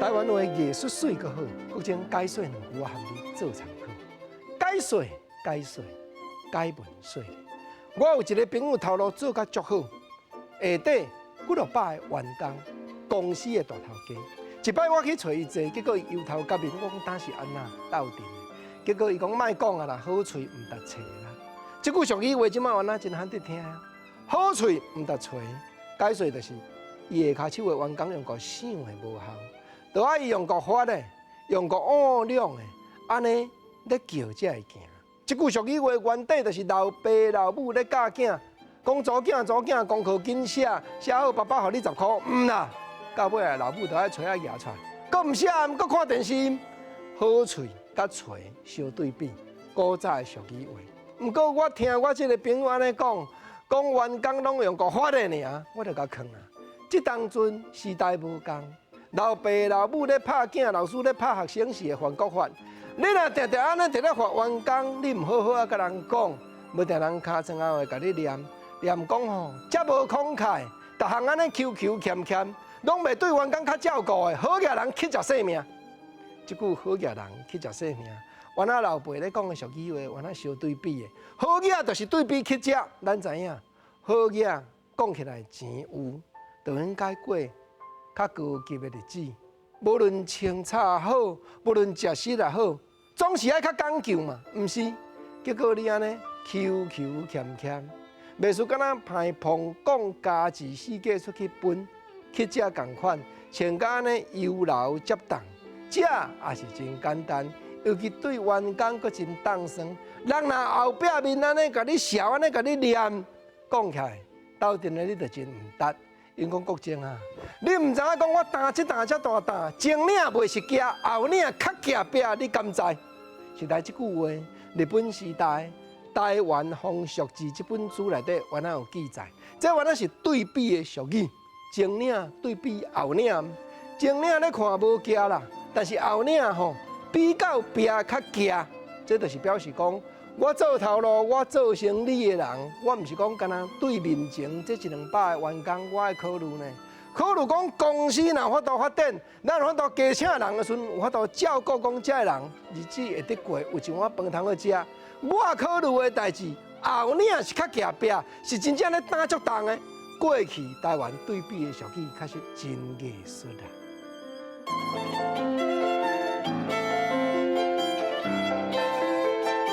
台灣話藝術媠閣好，國政解說兩句，我含你做參考。解說解說解文說。我有一個朋友頭路做甲足好，下底幾落百个員工，公司的大頭家。一擺我去揣伊坐，結果伊憂頭結面，我講當時按怎鬥陣的？結果伊講莫講啊啦，好喙毋值揣啦。這句俗語話這擺原來真罕得聽。好喙毋值揣，解說就是伊下跤手的員工用國想的無效，都愛用國法的，用國惡量的，按呢咧叫才會行。這句俗語話原底就是老爸老母咧教囝，講查囝查囝功課緊寫，寫好爸爸予你10箍，毋啦，到尾啊老母就愛揣仔舉出來，閣毋寫，閣看電視。好喙佮揣相對比，古早的俗語話。毋過我聽我這個朋友按呢講，講員工攏用國法的爾，我就共囥啊。這當陣時代無仝，老爸老母咧拍囝，老師咧拍學生時會犯國法。你若定定按呢佇咧罰員工，你毋好好啊共人講，無定人尻川仔會共你念念講吼，遮無慷慨，逐項按呢求求儉儉，攏袂對員工較照顧的，好額人乞食性命。這句好額人乞食性命，原來老輩咧講的俗語話，原來相對比的。好額就是對比乞食，咱知影，好額講起來錢有，就應該過較高級的日子。無論穿插好，無論食食也好，總是愛較講究嘛，毋是？結果你按呢求求儉儉，袂輸敢若派彭講家己四界出去分，乞食仝款，穿甲按呢優流接動，食也是真簡單，尤其對員工閣真當算。人若後壁面按呢共你笑，按呢共你念，講起來，鬥陣的你就真毋值。𪜶講國政啊，你毋知影講我擔這擔遮大擔，前領袂是寄，後領較寄壁，你敢知？實在這句話，日本時代台灣風俗誌這本書內底原來有記載，這原來是對比的俗語，前領對比後領，前領咧看無寄啦，但是後領吼比較壁較寄，這就是表示講，我做頭路，我做生理的人，我毋是講干焦對面前這一兩百个員工，我愛考慮呢。考慮講公司若有法度發展，咱有法度加請人的時陣，有法度照顧講這个人日子會得過，有一碗飯通好食。我考慮的代誌，後領是較寄壁，是真正咧擔足重的。過去台灣對比的俗語，確實真藝術啊。